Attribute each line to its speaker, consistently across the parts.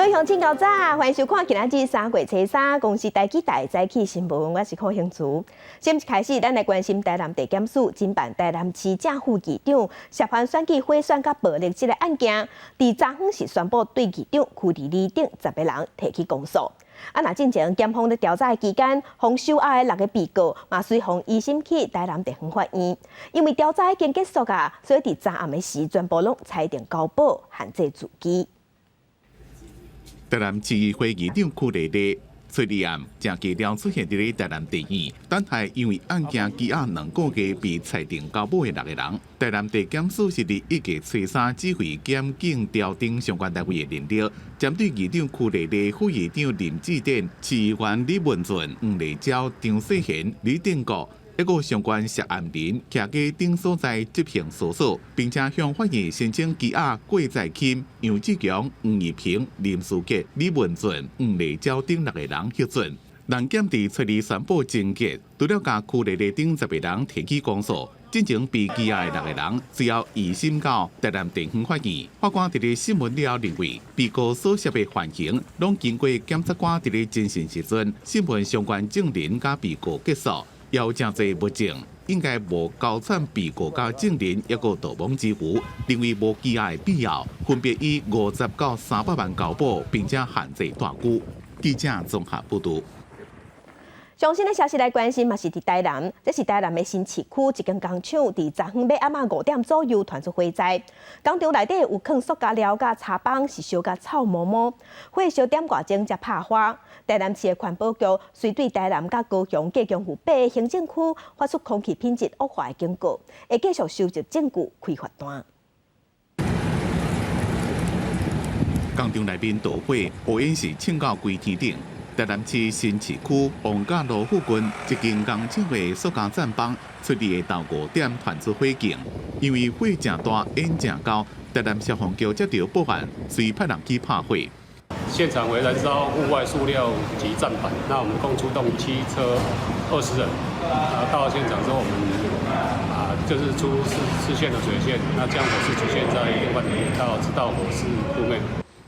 Speaker 1: 各位鄉親猴早，歡迎收看今仔日3月初3公視台語台早起新聞，我是柯興慈。先一開始，咱來關心台南地檢署偵辦台南市正副議長涉犯選舉賄選佮暴力這个案件，佇昨昏是宣布對議長區麗麗等10個人提起公訴。啊，若進前檢方咧調查的期間，予收押的六个被告嘛隨予移審去台南地方法院，因為調查已經結束啊，所以佇昨暗的時全部攏裁定交保，限制住居。
Speaker 2: 台南市議會議長區麗麗初二暗誠低調出現佇咧台南地院，等待因為案件羈押2個月被裁定交保的六個人。台南地檢署是佇1月初3指揮檢警調頂相關單位的人力，針對議長區麗麗、副議長林志典、市議員李文俊、黃麗嬌、張世賢、李定國，一個相關涉案人，徛家等所在執行搜索，並且向法院申請羈押郭在欽、楊志強、黃義平、林書傑、李文俊、黃麗嬌等六個人核准。南檢佇初二宣布偵結，除了共區麗麗等10個人提起公訴，進前被羈押的六個人，隨後移審到台南地方法院。法官佇咧審問了後認為，被告所涉的犯行，攏經過檢察官佇咧偵訊時陣審問相關證人佮被告結束。有誠濟物證，應該無勾串被告佮證人抑閣盜墓之虞，認為無羈押的必要，分別以50到300萬交保，並且限制蹛居。記者綜合報導。
Speaker 1: 上新的消息來關心，嘛是佇台南，這是台南的新市區一間工廠，佇昨昏欲暗仔5點左右傳出火災。工廠內底有囥塑膠料佮柴枋，是燒甲臭毛毛。火燒點外鐘才拍花。台南市的環保局隨對台南佮高雄隔共有八个行政區發出空氣品質惡化的警告，會繼續收集證據開罰單。
Speaker 2: 工廠內面著火，烏煙是衝到規天頂。台南市新市區王甲路附近一間工廠的塑膠棧枋，初二下晝5點傳出火警，因為火誠大，煙誠高，台南消防局接到報案，隨派人去拍火。
Speaker 3: 現場為燃燒戶外塑料及棧板，那我們共出動7車20人。啊，到了現場之後，我們啊就是出四線的水線，那將火勢局限在一定範圍，到直到火勢撲滅。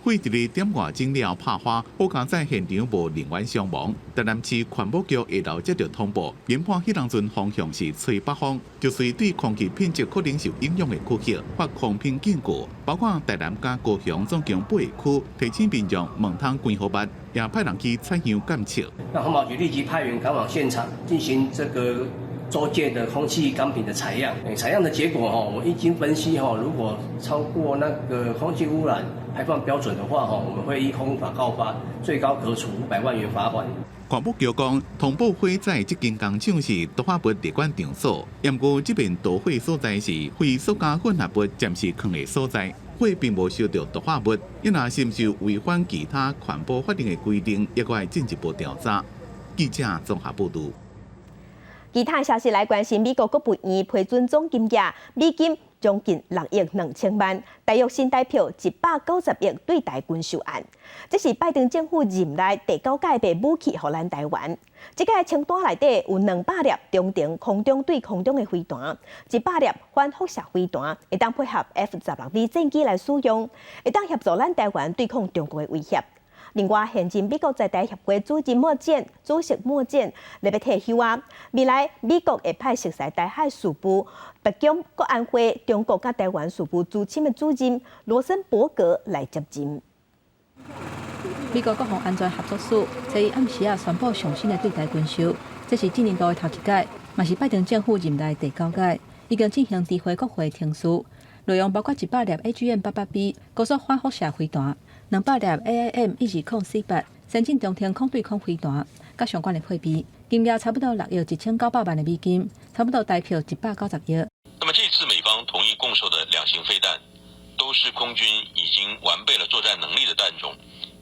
Speaker 2: 火佇咧點外鐘了拍花，好佳哉現場無人員傷亡。台南市環保局下晝接到通報，研判彼當陣方向是吹北風，就是對空氣品質可能受影響的區域發空品警告，包括台南佮高雄總共八個區，提醒民眾毋通關予密，也派人去採樣檢測。
Speaker 4: 那環保局立即派員趕往現場進行這個周界的空氣鋼品的採樣。採樣的結果吼，我們一經分析吼，如果超過那個空氣污染排放標準的話，吼，我們會依空污法告發，最高可處500萬元罰款。
Speaker 2: 環保局講，通報火災這間工廠是毒化物列管場所，毋過這邊著火所在是非塑膠混合物暫時囥的所在，火並無燒著毒化物，伊若是毋是違反其他環保法令的規定，猶閣愛進一步調查。記者綜合報導。
Speaker 1: 其他消息來關心，美國國務院批准總金額美金將近6億2千萬，大約新台票190億對台軍售案。這是拜登政府任內第九屆賣武器予咱台灣。這個清單內底有200粒中程空中對空中的飛彈，100粒反輻射飛彈，會當配合 F-16V 戰機來使用，會當協助咱台灣對抗中國的威脅。另外，現任美國在台協會主任莫健主席莫健咧欲退休啊！未來美國會派熟悉台海事務、白宮國安會、中國佮台灣事務資深的主任羅森伯格來接任。
Speaker 5: 美國國防安全合作署昨暗時仔宣布上新的對台軍售，這是今年度的頭一屆，嘛是拜登政府任內第九屆，已經進行知會國會程序，內容包括100粒 AGM-88B 高速反輻射飛彈，200粒 AIM-120C 8先進中程空對空飛彈，佮相關的配備，金額差不多6億1900萬的美金，差不多台票190億。
Speaker 6: 那麼這次美方同意供售的兩型飛彈，都是空軍已經完備了作戰能力的彈種，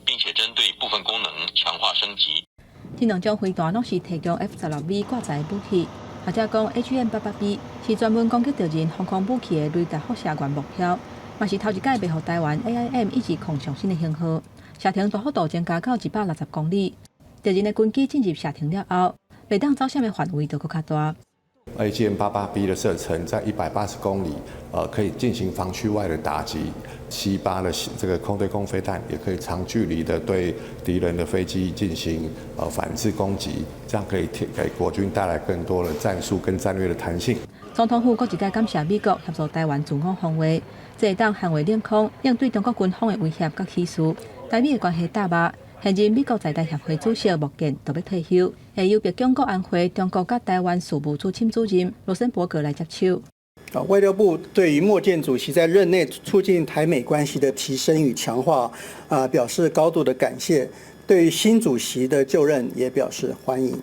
Speaker 6: 並且針對部分功能強化升級。
Speaker 5: 這兩種飛彈攏是提供 F-16V 掛載武器，或者講 AGM-88B 是專門攻擊敵人防空武器的雷達輻射源目標。嘛是頭一屆賣予台灣 AIM-120上新的型號，射程大幅度增加到160公里。敵人的軍機進入射程了後，袂當走啥物範圍就閣較大。
Speaker 7: AGM-88B 的射程在180公里，可以進行防區外的打擊。C-8的這個空對空飛彈也可以長距離的對敵人的飛機進行反制攻擊，這樣可以給國軍帶來更多的戰術跟戰略的彈性。
Speaker 5: 總統府閣一擺感謝美國協助台灣自我防衛，這會當捍衛領空，應對中國軍方的威脅佮起事。台美的關係搭肉，現任美國在台協會主席莫健就欲退休，會由白宮國安會中國佮台灣事務主審主任羅森伯格來接手。
Speaker 8: 啊，外交部對於莫健主席在任內促進台美關係的提升與強化，表示高度的感謝。對於新主席的就任也表示歡迎。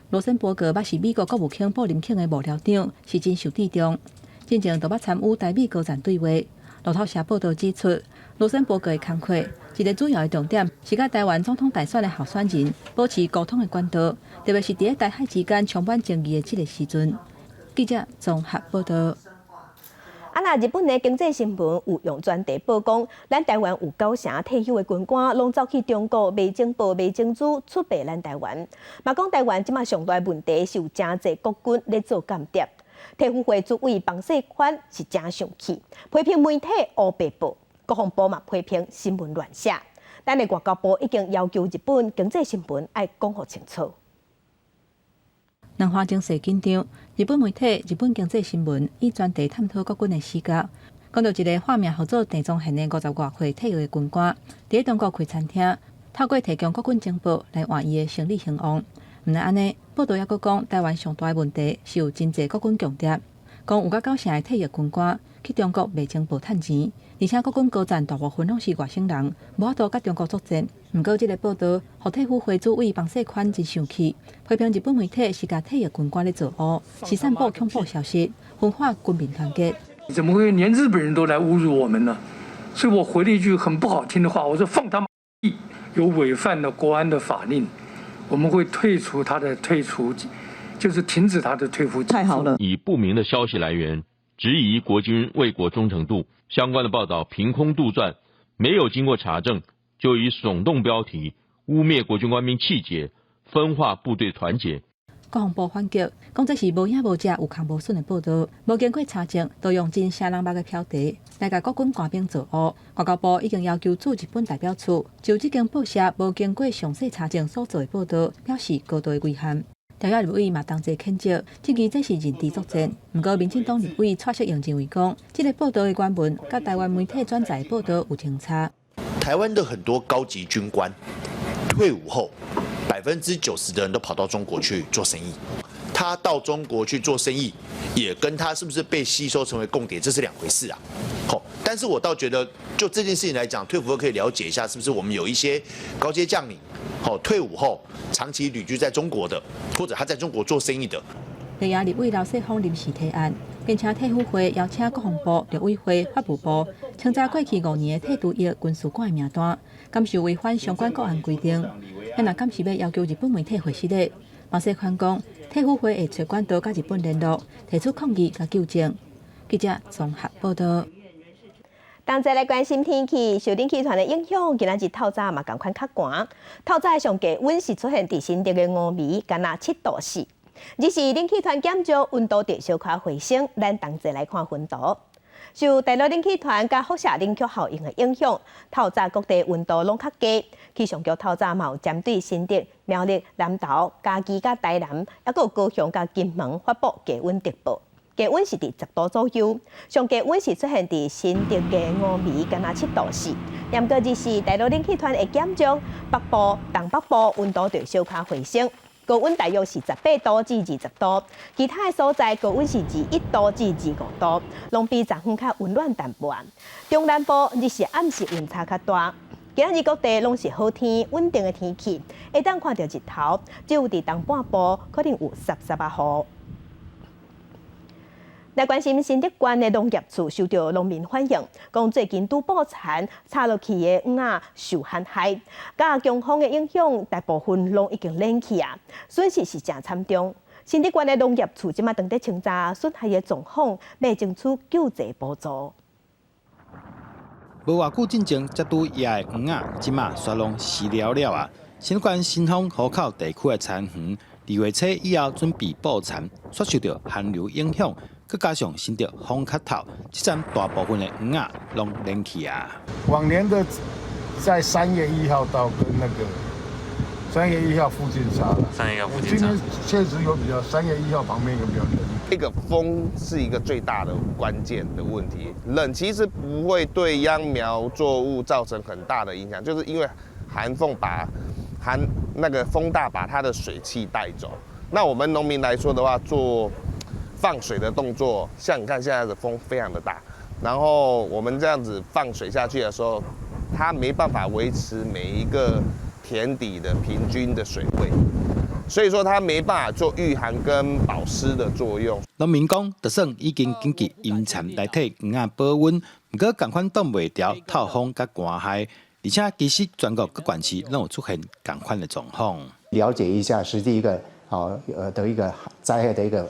Speaker 5: 羅森伯格捌是美國國務卿布林肯的幕僚長，是真受倚重。進前就捌參與台美高層對話。路透社報道指出，羅森伯格的工課一个主要的重點是佮台灣總統大選的候選人保持溝通的管道，特別是佇咧台海之間充滿爭議的這个時陣。記者綜合報道。
Speaker 1: 啊，若日本的經濟新聞有用專題報講，咱台灣有九成退休的軍官攏走去中國賣情報、賣情資出賣咱台灣。嘛講台灣這馬上大問題是有誠濟國軍咧做間諜。退輔會主委彭世寬是誠生氣，批評媒體烏白報，國防部嘛批評新聞亂寫。咱的外交部已經要求日本經濟新聞愛講予清楚。
Speaker 5: 南華情勢緊張，日本媒體《日本經濟新聞》以專題探討國軍的死角，講著一个化名號做鄭宗憲的50外歲退役的軍官，佇咧中國開餐廳，透過提供國軍情報來換伊的生理興旺。毋但按呢，報道猶閣講，台灣上大的問題是有真濟國軍共諜，講有佮九成的退役軍官去中國賣情報趁錢，而且國軍高層大部分攏是外省人，無法度佮中國作戰。毋過，這个報道，予退輔會主委彭世寬真生氣，批評日本媒體是共退役軍官咧做烏，是散布恐怖消息，分化軍民團結。
Speaker 9: 怎麼會連日本人都來侮辱我們呢？所以我回了一句很不好聽的話，我說放他媽屁，有違反了國安的法令，我們會退出他的退出，就是停止他的退輔。
Speaker 10: 太好了。
Speaker 6: 以不明的消息來源質疑國軍衛國忠誠度，相關的報道憑空杜撰，沒有經過查證，就以聳動標題污衊國軍官兵氣節，分化部隊團結。
Speaker 5: 國防部反擊，講這是無影無跡、有空無損的報道，無經過查證，就用真聲人目的標題來共國軍官兵做烏。外交部已經要求駐日本代表處就這間報社無經過詳細查證所做的報道，表示高度的遺憾。朝野立委嘛同齊譴責，質疑這是認知作戰。毋過，民進黨立委蔡適應認為講，這个報道的原文佮台灣媒體轉載的報道有偏差。
Speaker 11: 台灣的很多高級軍官退伍後，90%的人都跑到中國去做生意。他到中國去做生意，也跟他是不是被吸收成為共諜，這是兩回事啊。好，但是我倒覺得，就這件事情來講，退輔會可以了解一下，是不是我們有一些高階將領，好，退伍後長期旅居在中國的，或者他在中國做生意的。
Speaker 5: 綠營立委劉世鋒臨時提案，並且退輔會邀請國防部、陸委會、法務部清查過去5年的退除役軍事官的名單，敢是違反相關國安規定。彼若敢是欲要求日本媒體回實咧？彭世寬講，退輔會會揣管道佮日本聯絡，提出抗議佮糾正。記者綜合報道。
Speaker 1: 同齊來關心天氣，受冷氣團的影響，今仔日透早嘛仝款較寒。透早上低溫是出現佇新竹的五暝，干焦7度4。只是冷氣團減弱，溫度就小可回升。咱同齊來看溫度。受大陸冷氣團佮輻射冷卻效應的影響，透早各地溫度攏較低。氣象局透早嘛有針對新竹、苗栗、南投、嘉義佮台南，猶閣有高雄佮金門發布低溫特報。低溫是佇10度左右，上低溫是出現佇新竹的五暝，干焦7度4。毋過日時大陸冷氣團會減弱，北部、東北部溫度就小可回升。高溫大約是18度至20度，其他的所在高溫是21度至25度，攏比昨昏較溫暖淡薄。中南部日時暗時溫差較大。今仔日各地攏是好天，穩定的天氣，會當看著日頭，只有佇東半部可能有澀澀仔雨。來關心新竹縣的農業處受著農民反映，講最近拄捕蠶插落去的蛹仔受旱害，佮強風的影響，大部分攏已經爛去啊，損失是誠慘重。新竹縣的農業處這馬正佇清查損害的狀況，欲爭取救濟補助。
Speaker 12: 無偌久進前，才拄蛹的蛹仔，這馬煞攏死了了啊！新竹縣新豐河口地區的田園， 2月初以後準備播田，卻受著寒流影響，閣加上新竹風較透，這陣大部分的黃仔攏冷去啊。
Speaker 10: 往年的在三月一號到跟那個3月1號附近插了，3
Speaker 13: 月1號附近
Speaker 10: 今天確實有比較，3月1號旁邊有比較冷。
Speaker 14: 這個風是一個最大的關鍵的問題。冷其實不會對秧苗作物造成很大的影響，就是因為寒風把寒那個風大把它的水汽帶走。那我們農民來說的話，做放水的動作，像你看現在的風非常的大，然後我們這樣子放水下去的時候，它沒辦法維持每一個田底的平均的水位。所以說，它沒辦法做禦寒跟保濕的作用。
Speaker 12: 農民講，就算已經根據陰田來替黃仔保溫，毋過仝款擋袂牢透風佮寒害，而且其實全國各縣市攏有出現仝款的狀況。
Speaker 15: 了解一下實際一個的一個災害的一個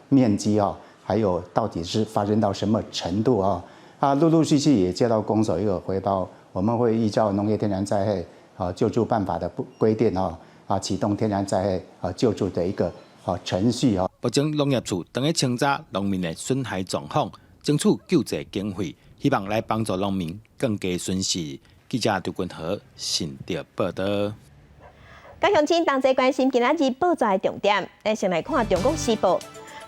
Speaker 15: 面積啊，還有到底是發生到什麼程度啊？啊，陸陸續續也接到公所一個回報，我們會依照農業天然災害救助辦法的規定啊。啊，啟動天然災害救助的一個程序啊。
Speaker 12: 目前農業處正咧清查農民的損害狀況，爭取救濟經費，希望來幫助農民降低損失。記者劉君和新竹報導。
Speaker 1: 各鄉親同齊關心今仔日報紙的重點，咱先來看《中國時報》，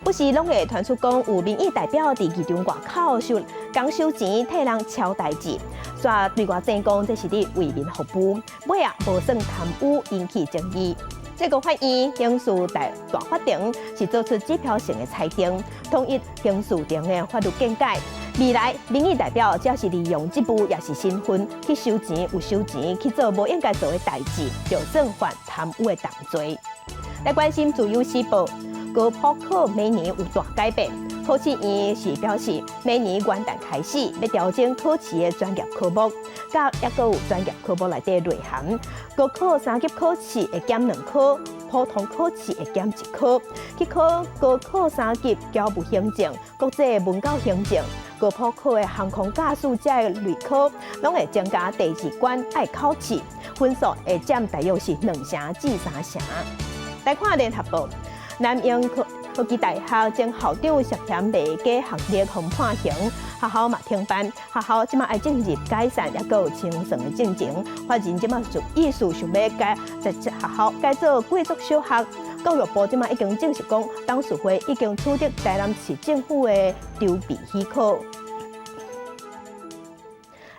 Speaker 1: 不時攏會傳出講有民意代表佇議場外口收共收錢替人抄代誌，煞對外證講這是佇為民服務，尾仔無算貪污，引起爭議。最高法院刑事大法庭是做出指標性的裁定，統一刑事庭的法律見解。未來民意代表只要是利用職務抑是身份去收錢，有收錢去做無應該做的代誌，就算犯貪污的重罪。來關心自由時報，高普考每年有大改變，考試院是表示，明年元旦開始欲調整考試的專業科目，佮抑閣有專業科目內底內涵。高考三級考試會減兩科，普通考試會減一科。去考高考三級僑務行政、國際文教行政、高普考的航空駕駛這類科，攏會增加第二關愛考試，分數會佔大約是2成至3成。來看聯合報，南瑛科技大學前校長涉嫌賣假學歷予判刑，學校嘛停辦，學校這馬愛進入解散，抑閣有清算的進程。法人這馬就意思想欲改在學校改做貴族小學。教育部這馬已經證實講，董事會已經取得台南市政府的籌備許可。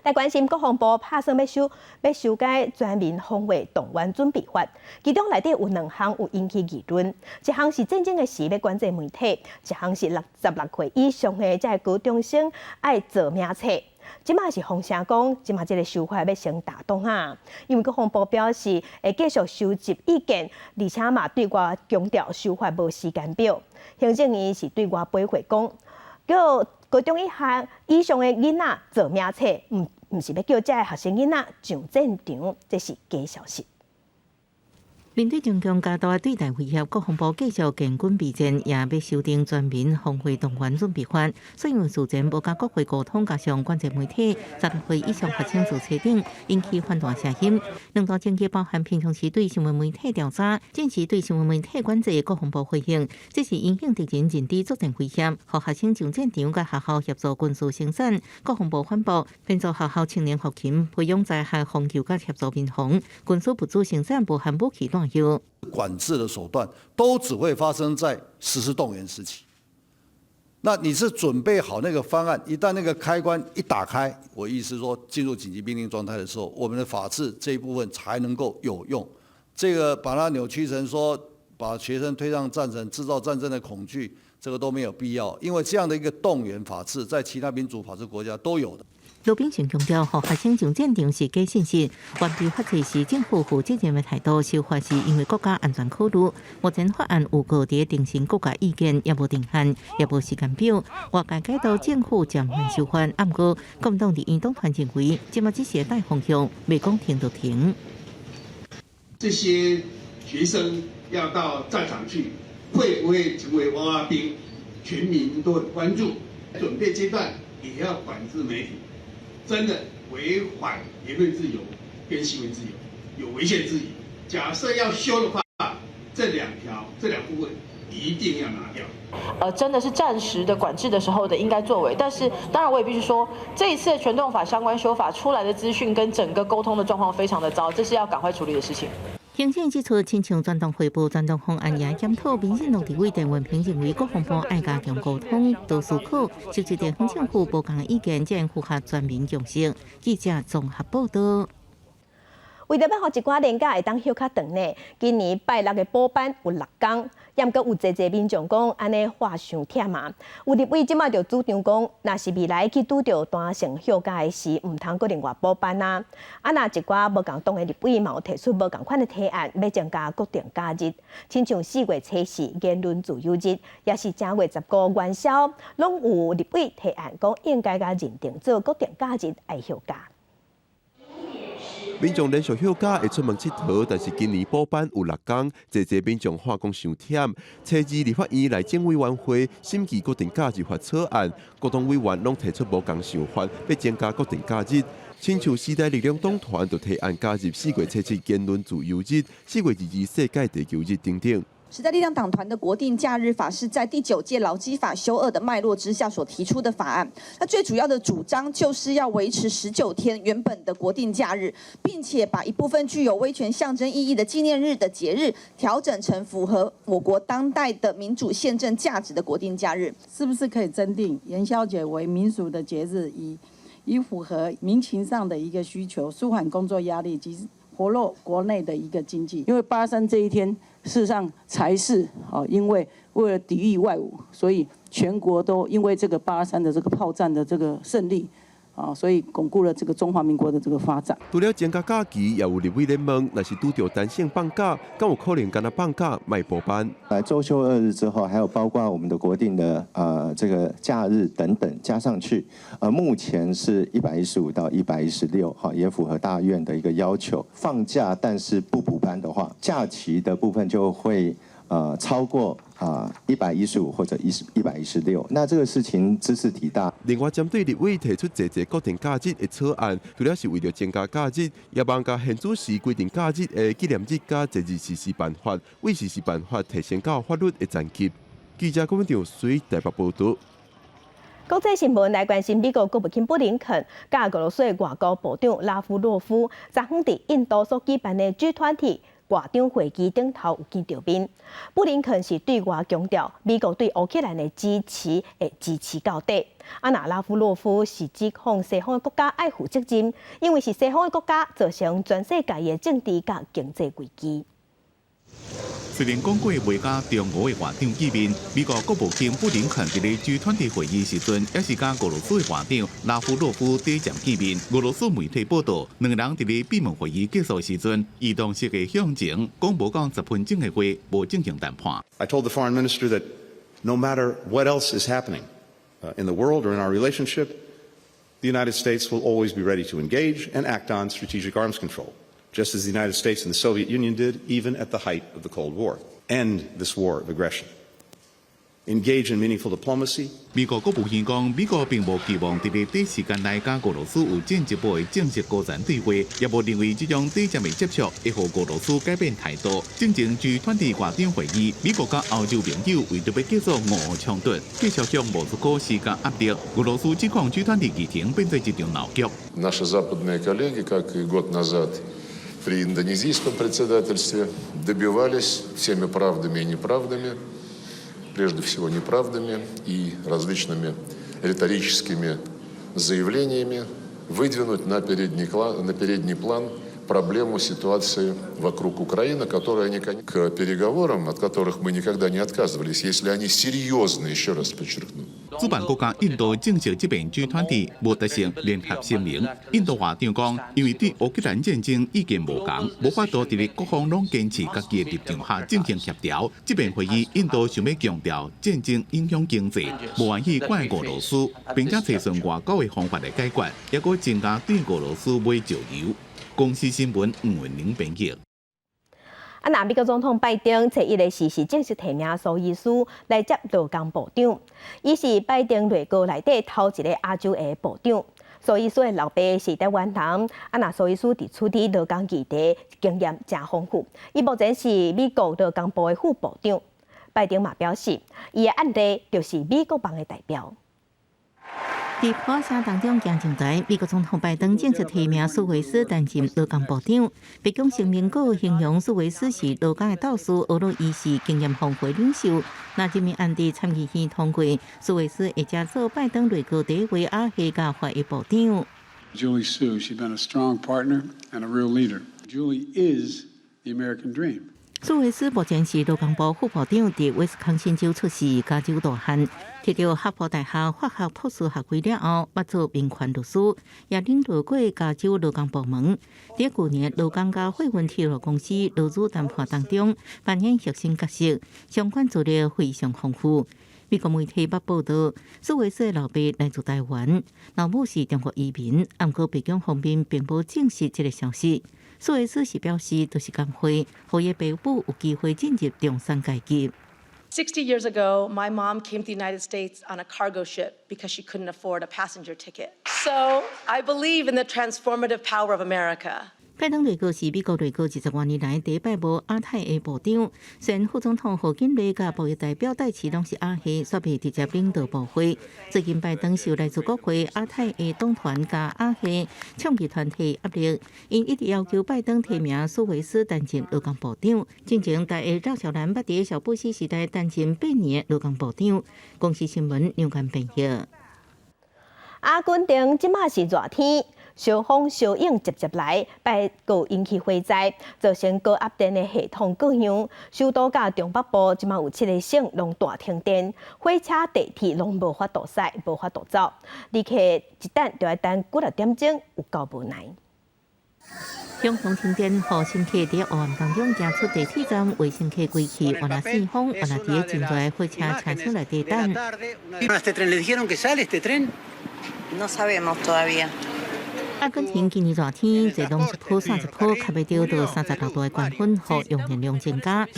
Speaker 1: 來關心國防部拍算欲修改全民防衛動員準備法，其中內底有兩項有引起議論，一項是戰爭的時欲管制媒體，一項是66歲以上的這个高中生愛做名冊。這馬是風聲講，這馬這个修法欲先打擋啊，因為國防部表示會繼續收集意見，而且嘛對外強調修法無時間表。行政院是對外回覆講，叫高中以下以上的囡仔做名冊，毋是欲叫這个學生囡仔上戰場，這是假消息。
Speaker 16: 面對中共加大對台威脅，國防部繼續建軍備戰，也欲修訂全民防衛動員準備法。雖然事前無佮國會溝通，加上管制媒體，16歲以上學生做冊頂，引起反彈聲音。兩大爭議包含平常時對新聞媒體調查，戰時對新聞媒體管制。國防部回應，這是因應敵人認知作戰威脅，予學生上戰場佮學校協助軍事生產。國防部反駁，編做學校青年後勤，培養在學防禦佮協助民防，軍事物資生產無含武器彈藥。
Speaker 17: 管制的手段都只會發生在實施動員時期。那你是準備好那個方案，一旦那個開關一打開，我意思說進入緊急命令狀態的時候，我們的法制這一部分才能夠有用。這個把它扭曲成說把學生推上戰場，製造戰爭的恐懼，這個都沒有必要，因為這樣的一個動員法制，在其他民主法治國家都有的。
Speaker 16: 盧炳成強調，予學生上戰場是假信息，完備法制是政府負責任的態度，修法是因為國家安全考慮。目前法案有閣佇徵詢各界意見，也無定案，也無時間表。外界解讀政府暫緩修法，毋過國民黨立院黨團認為，這馬只是帶方向，袂講停就停。
Speaker 18: 這些學生要到戰場去，會不會成為娃娃兵？全民都很關注。準備階段也要管制媒體。真的違反言論自由跟新聞自由，有違憲之疑。假設要修的話，這兩條這兩部分一定要拿掉。
Speaker 13: 真的是戰時的管制的時候的應該作為，但是當然我也必須說，這一次的全動法相關修法出來的資訊跟整個溝通的狀況非常的糟，這是要趕快處理的事情。
Speaker 16: 行政指出，親像全動會報、全動方案也檢討，民進黨立委陳文平認為國防部愛加強溝通、多思考，收集地方政府無仝的意見，才能符合全民共識。記者綜合報道。
Speaker 1: 為著欲予一寡連假會當歇較長呢，今年拜六的補班有六工，毋過有濟濟民眾講按呢話傷忝啊。有立委這馬就主張講，若是未來去拄著彈性休假的時，毋通閣另外補班啊。啊，若一寡無仝黨的立委嘛有提出無仝款的提案，欲增加國定假日，親像四月初四言論自由日，抑是正月十五元宵，攏有立委提案講應該共認定做國定假日愛休假。
Speaker 19: 民眾連續休假會出門𨑨迌，但是今年補班有六工，濟濟民眾喊講傷忝。初二立法院內政委員會審議國定假日法草案，各黨委員攏提出無仝想法，欲增加國定假日。親像時代力量黨團就提案加入四月初七言論自由日、4月22世界地球日等等。
Speaker 20: 時代力量黨團的國定假日法是在第九屆勞基法修惡的脈絡之下所提出的法案。那最主要的主張就是要維持19天原本的國定假日，並且把一部分具有威權象徵意義的紀念日的節日調整成符合我國當代的民主憲政價值的國定假日。
Speaker 21: 是不是可以增訂元宵節為民俗的節日，以符合民情上的一個需求，舒緩工作壓力及活絡國內的一個經濟？
Speaker 22: 因為八三這一天，事實上才是哦，因為為了抵禦外侮，所以全國都因為這個八三的這個炮戰的這個勝利，啊，所以鞏固了這個中華民國的這個發展。
Speaker 19: 除了增加假期，也有立委咧問，若是拄著彈性放假，敢有可能干焦放假莫補班？
Speaker 23: 來週休二日之後，還有包括我們的國定的這個假日等等加上去，目前是115到116，哈，也符合大院的一個要求。放假但是不補班的話，假期的部分就會超過啊115或者116，那這個事情茲事體大。
Speaker 19: 另外，針對立委提出濟濟國定假日的草案，除了是為著增加假日，也望共現主時規定假日的紀念日佮節日實施辦法，為實施辦法提升到法律的層級。記者郭文長水台北報導。
Speaker 1: 國際新聞來關心，美國國務卿布林肯佮俄羅斯外交部長拉夫洛夫，昨昏佇印度所舉辦的 G20 外長會議頂頭有見著面。布林肯是對外強調，美國對烏克蘭的支持會支持到底。啊，若拉夫洛夫是指控西方的國家愛負責任，因為是西方的國家造成全世界的政治佮經濟危機。
Speaker 2: 雖然講過袂佮中俄的外長見面，美國國務卿布林肯佇咧 G20 會議時陣，也是佮俄羅斯的外長拉夫洛夫短暫見面。俄羅斯媒體報道，兩个人佇咧閉門會議結束時陣，移動式的向前講無夠10分鐘的話，無進行談判。
Speaker 24: I told the foreign minister that no matter what else is happening in the world or in our relationship, the United States will always be ready to engage and act on strategic arms control, just as the United States and the Soviet Union did, even at the height of the Cold War. End this war of aggression. Engage in meaningful diplomacy.
Speaker 2: 美國國務院講，美國並無期望佇咧短時間內佮俄羅斯有進一步的正式高層對話，也無認為這種短暫的接觸會予俄羅斯改變態度。進前 G20 外長會議，美國佮歐洲盟友為著欲結束俄烏衝突，繼續向莫斯科施加壓力。俄羅斯指控 G20 議程變做一場鬧劇。
Speaker 25: Наши западные коллеги, как и год назад при индонезийском председательстве, добивались всеми правдами и неправдами, прежде всего неправдами и различными риторическими заявлениями выдвинуть на передний план проблему ситуации вокруг Украины, которая они к переговорам, от которых мы никогда не отказывались, если они серьезны, еще раз подчеркну.
Speaker 2: 主辦國家印度證實這遍 G20 無達成聯合聲明。印度外長講，因為對烏克蘭戰爭意見無仝，無法度佇咧各方攏堅持家己的立場下進行協調。這遍會議，印度想欲強調戰爭影響經濟，無願意怪俄羅斯，並且揣算外交的方法來解決，抑閣增加對俄羅斯買石油。公視新聞吳文玲編譯。
Speaker 1: 啊，若美國總統拜登初一的時是正式提名蘇伊士來接勞工部長，伊是拜登內閣內底頭一个亞洲裔部長。蘇伊士的老爸是臺灣人，啊，若蘇伊士佇處理勞工議題經驗誠豐富，伊目前是美國勞工部的副部長。拜登嘛表示，伊的案例就是美國夢的代表。
Speaker 16: 佇破城當中行上台，美國總統拜登正式提名蘇維斯擔任勞工部長。白宮聲明閣形容蘇維斯是勞工的鬥士，呵咾伊是經驗豐富的領袖。若這面案佇參議院通過，蘇維斯會成做拜登內閣第一位亞裔佮華裔部長。
Speaker 3: Julie Su, she's been a strong partner and a real leader. Julie is the American dream.
Speaker 16: 蘇維斯目前是勞工部副部長，佇威斯康辛州出世，加州大漢，摕著哈佛大學法學碩士學位了後，捌做民權律師，也領導過加州勞工部門。佇舊年勞工佮貨運鐵路公司勞資談判當中扮演核心角色，相關資料非常豐富。美國媒體捌報導，蘇維斯的老爸來自台灣，老母是中國移民，毋過白宮方面並無證實這个消息。蘇維斯是表示，就是工會，予伊爸母有機會進入中產階級。
Speaker 4: 60 years ago, my mom came to the United States on a cargo ship because she couldn't afford a passenger ticket. So I believe in the transformative power of America.
Speaker 16: 拜登內閣是美國內閣20多年來第一擺無亞太裔部長，雖然副總統賀錦麗佮貿易代表戴琪攏是亞裔，卻未直接領導部會。最近拜登受來自國會亞太裔黨團佮亞裔倡議團體壓力，𪜶一直要求拜登提名蘇維斯擔任勞工部長。進前台裔趙小蘭捌佇小布希時代擔任8年勞工部長。公視新聞梁間編譯。
Speaker 1: 阿根廷這馬是熱天。燒風燒湧接接來，擺閣引起火災，造成高壓電的系統故障。首都佮中北部這馬有七個省攏大停電，火車、地鐵攏無法度駛，無法度走。旅客一等就愛等幾仔點鐘，有夠無奈。
Speaker 16: 強風停電，予乘客佇黑暗當中行出地鐵站，為乘客規氣，原來四風，原來佇咧真熱火車車廂內底等。
Speaker 7: Este tren le dijeron que sale este tren?
Speaker 8: No sabemos todavía.
Speaker 16: 阿根廷今年熱天，熱浪一波煞一波，較袂著到36度的高溫，予用電量增加。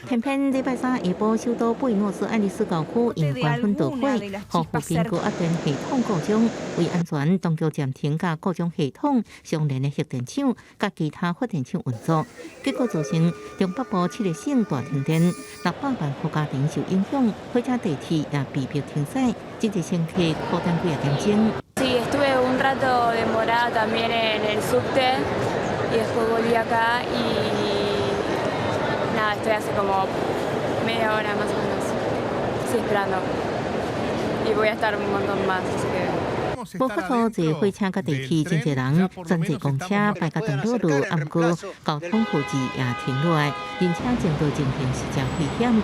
Speaker 16: 偏偏禮拜三下晡，首都布宜諾斯艾利斯郊區因高溫著火，予附近高壓電系統故障，為安全，當局暫停佮故障系統相連的核電廠佮其他發電廠運作，結果造成中北部七個省大停電，600萬戶家庭受影響，火車、地鐵也被迫停駛，真濟乘客苦等幾仔點鐘。
Speaker 9: Sí, estuve un rato demorada también en el subte y después volví acá y nada, estoy hace como media hora más o menos, sí, esperando y voy a estar un montón más, así que.
Speaker 16: 無法度坐火車佮地鐵，真濟人轉坐公車，排甲長路路，毋過交通負責也停落來，而且前途情形是誠危險。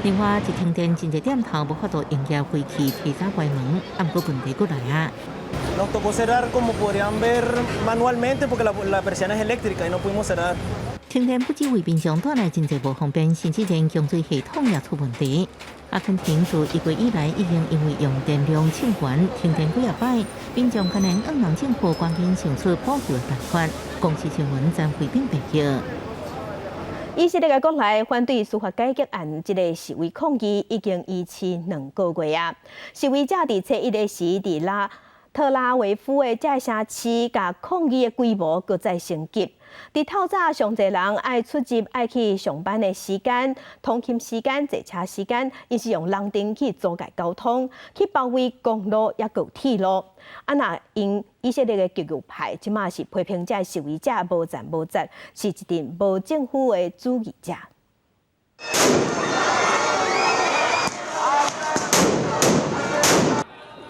Speaker 16: 另外，一停電，真濟店頭無法度營業，規氣提早關門，毋過問題閣來啊。
Speaker 26: Nos tocó cerrar como podrían ver manualmente porque la persiana es eléctrica y no pudimos cerrar.
Speaker 16: 停電不止為民眾帶來真濟無方便，甚至連供水系統也出問題。阿根廷自1月以來已經因為用電量衝懸停電幾仔擺，民眾可能向政府趕緊想出補救的辦法。公視新聞曾慧敏報道。
Speaker 1: 以色列國內反對司法改革案，這个示威抗議已經維持2個月啊。示威者佇初一的時，佇拉特拉維夫的這个城市，共抗議的規模閣再升級。佇透早上濟人愛出入、愛去上班的時間、通勤時間、坐車時間，𪜶是用紅燈去阻礙交通，去包圍公路抑閣鐵路。啊，若𪜶以色列的極右派，這馬是批評這示威者無戰無節，是一陣無政府的主義者。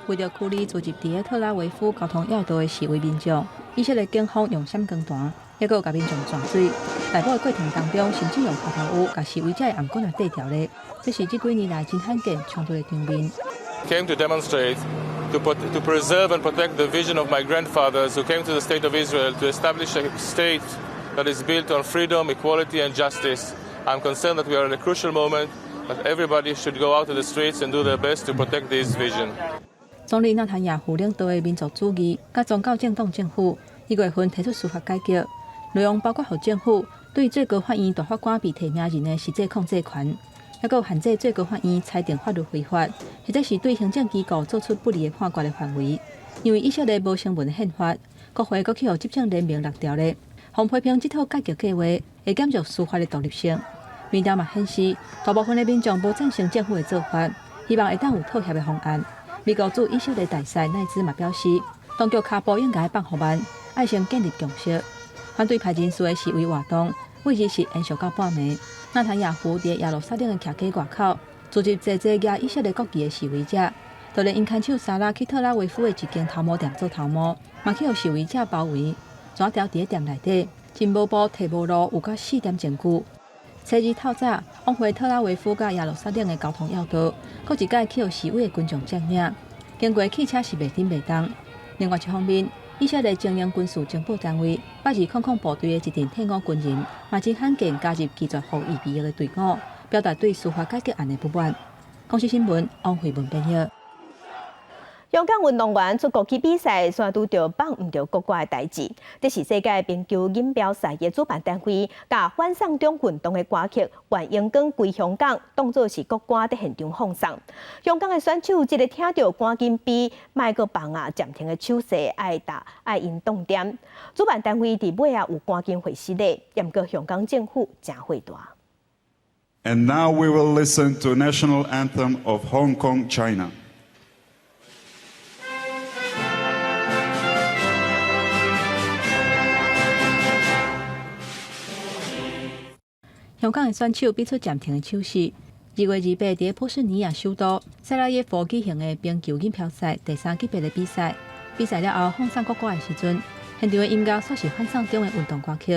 Speaker 5: 為著驅離聚集佇特拉維夫交通要道的示威民眾，以色列警方用閃光彈，抑閣共民眾泉水。逮捕的過程當中，甚至用葡萄趺共示威者的頷頸仔綴牢咧。這是這幾年來真罕見衝突的場面。
Speaker 27: Came to demonstrate to preserve and protect the vision of my grandfathers who came to the state of Israel to establish a state that is built on freedom, equality and justice. I'm concerned that we are in a crucial moment that everybody should go out to the streets and do their best to protect this vision.
Speaker 5: 總理納坦雅胡領導的民族主義佮宗教政黨政府，1月份提出司法改革，內容包括予政府對最高法院大法官被提名人的實際控制權，抑閣有限制最高法院裁定法律非法，或者是對行政機構做出不利的判決的範圍。因為以色列無成文憲法，國會閣去予執政聯盟掠牢咧，予批評這套改革計畫會減弱司法的獨立性。民調嘛顯示，大部分的民眾無贊成政府的做法，希望會當有妥協的方案。美國駐以色列大使奈茲嘛表示，當局跤步應該放予慢，愛先建立共識。反對派人士的示威活動，位置是延續到半暝。納坦雅胡佇耶路撒冷的徛家外口，聚集濟濟舉以色列國旗的示威者，就連𪜶牽手沙拉去特拉維夫的一間頭毛店做頭毛，嘛去予示威者包圍，紙條佇咧店內底，情報部提無路有到4點鐘久。初二透早，往回特拉維夫佮耶路撒冷的交通要道，閣一擺去予示威的群眾佔領，經過汽車是袂振袂動。另外一方面，以色列精英軍事情報單位82000部隊的一陣退伍軍人，嘛真罕見加入拒絕服預備役的隊伍，表達對司法改革案的不滿。公視新聞，王慧文編譯。
Speaker 1: 香港運動員出國去比賽，煞拄著放毋著國歌的代誌。這是世界冰球錦標賽的主辦單位，共反送中運動的歌曲《願榮光歸香港》當做是國歌佇現場放送。香港的選手這个聽著趕緊比莫閣放啊暫停的手勢，愛打愛𪜶擋點。主辦單位佇尾仔有趕緊回失禮，毋過香港政府誠火大。
Speaker 6: And now we will listen to national anthem of Hong Kong, China.
Speaker 5: 香港的選手比出暫停的手勢。2月28佇波斯尼亞首都薩拉耶夫舉行的冰球錦標賽第三級別的比賽，比賽了後放送國歌的時陣，現場的音樂煞是反送中的運動歌曲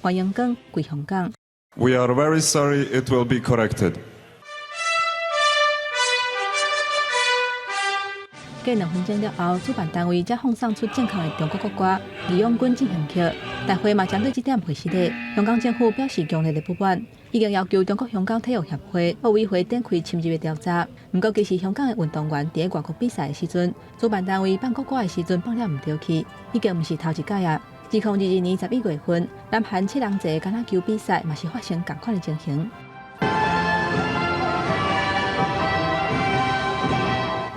Speaker 5: 《願榮光歸香港》。
Speaker 6: We are very sorry. It will be corrected.
Speaker 5: 過2分鐘了後，主辦單位才放送出正確的中國國歌《義勇軍進行曲》。大會嘛針對這點回失禮，香港政府表示強烈的不滿，已經要求中國香港體育協會、奧委會展開深入的調查。毋過，其實香港的運動員佇外國比賽的時陣，主辦單位放國歌的時陣放了毋著去，已經毋是頭一擺啊。2022年11月份，南韓七人制橄欖球比賽嘛是發生仝款的情形。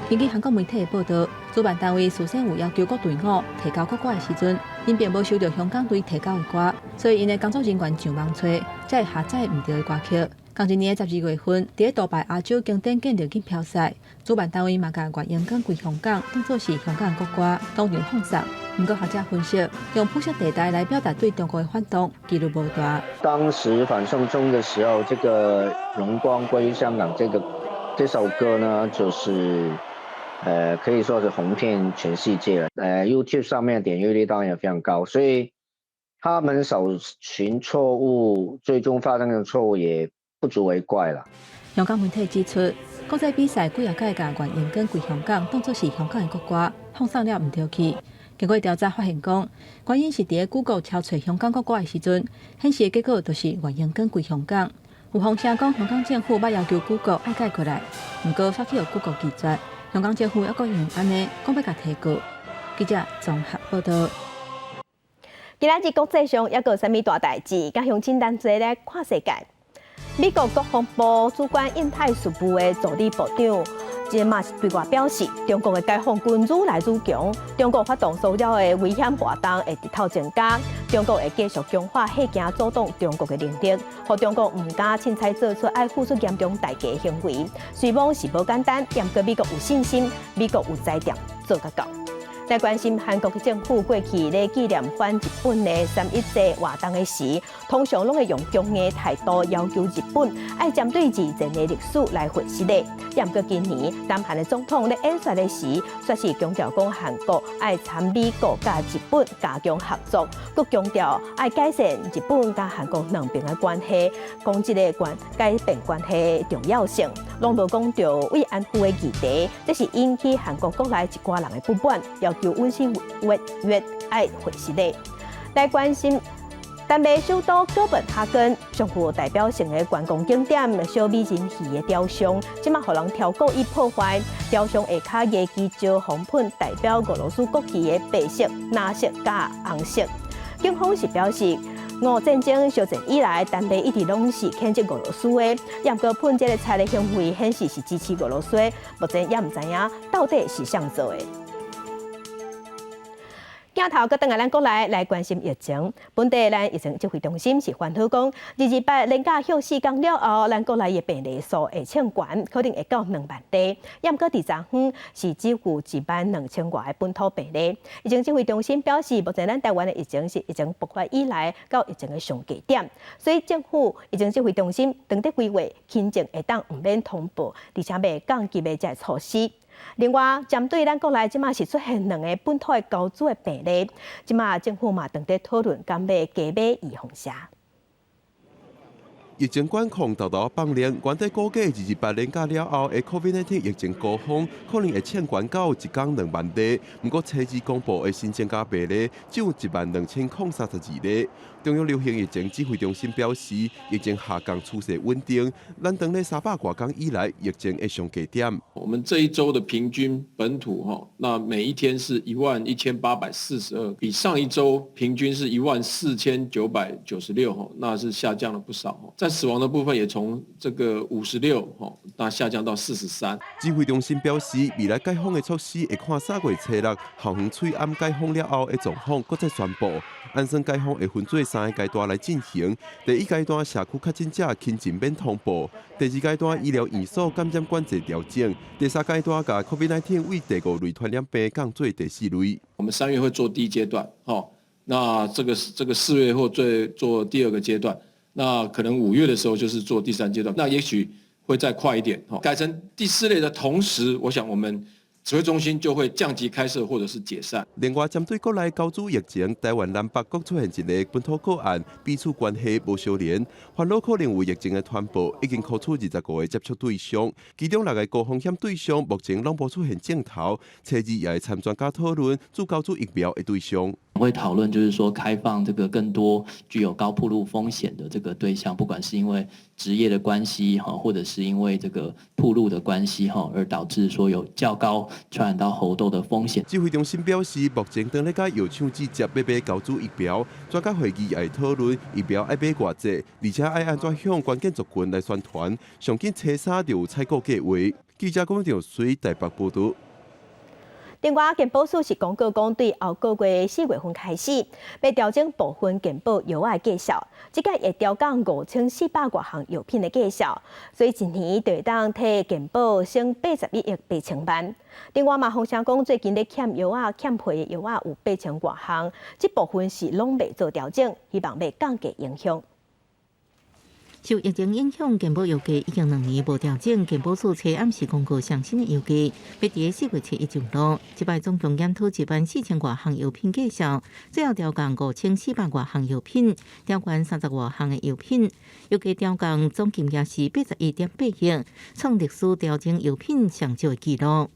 Speaker 5: 根據韓國媒體的報導，主辦單位事先有要求各隊伍提交國歌的時陣，𪜶並無收著香港隊提交的歌，所以𪜶的工作人員上網揣，才會下載毋著的歌曲。仝一年的12月份，佇咧杜拜亞洲經典劍擊錦標賽，主辦單位嘛共願榮光歸香港當做是香港的國歌，當場放送。毋過學者分析，用灰色地帶來表達對中國的反動，幾率無大。
Speaker 10: 當時反送中的時候，這個榮光歸香港這首歌呢，就是，可以說是紅遍全世界了。YouTube 上面點閱率當然也非常高，所以他們搜尋錯誤，最終發生的錯誤也不足為怪了。
Speaker 5: 香港媒體指出，國際比賽幾仔擺共願榮光歸香港當作是香港的國歌，放送了毋著去。經過調查發現，講原因是佇咧 Google 搜尋香港國歌的時陣，顯示的結果就是願榮光歸香港。有風聲講香港政府捌要求 Google 愛改過來，毋過煞去予 Google 拒絕。香港政府猶閣用按呢講欲共提告。記者綜合報導。
Speaker 1: 今仔日國際上猶閣有啥物大代誌？佮鄉親同齊來看世界。美國國防部主管印太事務的助理部長，這嘛是對外表示，中國的解放軍愈來愈強，中國發動騷擾的危險活動會直頭增加，中國會繼續強化嚇驚阻擋中國的能力，予中國毋敢凊彩做出愛付出嚴重代價的行為。雖罔是無簡單，毋過美國有信心，美國有才調做甲到。來關心韓國政府過去咧紀念反日本的三一節活動的時，通常攏會用強硬態度要求日本愛針對二戰的歷史來回失禮。毋過今年南韓的總統咧演說的時，煞是強調講韓國愛參美國佮日本加強合作，閣強調愛改善日本佮韓國兩邊的關係，講這个關改變關係的重要性，攏無講著慰安婦的議題，這是引起韓國國內一寡人的不滿，要求尹錫悅愛回失禮。來關心丹麥首都哥本哈根上具代表性的觀光景點小美人魚的雕像，這馬予人挑故意破壞。雕像下跤油漆招紅噴代表俄羅斯國旗的白色、藍色佮紅色。警方是表示，俄戰爭小戰以來，丹麥一直攏是譴責俄羅斯的，毋過噴這个漆的行為顯示是支持俄羅斯的，目前也毋知影到底是誰做的。鏡頭閣轉來咱國內來關心疫情，本地咱疫情指揮中心是歡呼講，228連假歇四工了後，咱國內的病例數會衝懸，可能會到2萬例。毋過佇昨昏是只有1萬2千外个本土病例。疫情指揮中心表示，目前咱台灣的疫情是疫情爆發以來到疫情的上低點，所以政府疫情指揮中心當咧規劃輕症會當毋免通報，而且欲降級的這个措施。另外，針對咱國內這馬是出現兩個本土的高株的病例，這馬政府嘛正佇討論敢欲加碼預防射。
Speaker 19: 疫情管控沓沓放量，原底估計228連假了後，的 COVID-19 疫情高峰可能會衝懸到一工2萬例。毋過初二公布的新增加病例只有12,032例。中央流行疫情指揮中心表示，疫情下降趨勢穩定。咱當咧300外工以來，疫情的上低點。
Speaker 11: 我們這一周的平均本土哈，那每一天是11,842，比上一周平均是14,996哈，那是下降了不少哈。在死亡的部分也從這個56哈，那下降到43。
Speaker 19: 指揮中心表示，未來解封的措施會看3月初6校園喙罨解封了後的狀況，閣再宣布。按算解封會分做三个階段來進行。第一階段社區確診者輕症免通報；第二階段醫療院所感染管制調整；第三階段共 COVID-19 為第五類傳染病降做第四類。
Speaker 11: 我們3月會做第一階段，吼，那這個4月會做第二個階段，那可能5月的時候就是做第三階段，那也許會再快一點，改成第四類的同時，我想我們指揮中心就會降級開設或者是解散。
Speaker 19: 另外，針對國內高株疫情，台灣南北各出現一个本土個案，彼此關係無相連，煩惱可能有疫情的傳播，已經扣除25個接觸對象，其中六个高風險對象目前攏無出現症頭。初二也會參專家討論注高株疫苗的對象。
Speaker 12: 會討論就是說開放這個更多具有高暴露風險的這個對象，不管是因為職業的關係哈，或者是因為這個暴露的關係哈，而導致說有較高傳染到猴痘的風險。
Speaker 19: 指揮中心表示，目前當咧佮藥廠直接欲買高株疫苗，專家會議也會討論疫苗愛買偌濟，而且愛按怎向關鍵族群來宣傳。上緊初三就有採購計劃。記者龔兆水台北報導。
Speaker 1: 另外，健保署是公告講，對後個月4月份開始，欲調整部分健保藥仔的價數，這個會調降5400外項藥品的價數，所以一年就會當替健保省81億8千萬。另外嘛，風聲講最近咧欠藥仔、欠配的藥仔有8000外項，這部分是攏未做調整，希望欲降低影響。
Speaker 16: 受疫情影響，健保藥價已經2年無調整。健保署初暗時公告上新的藥價，欲佇4月初1上路。這擺總共檢討1萬4千外項藥品價數，最後調降5400外項藥品，調懸30外項的藥品。藥價調降總金額是81.8億，創歷史調整藥品上少的紀錄。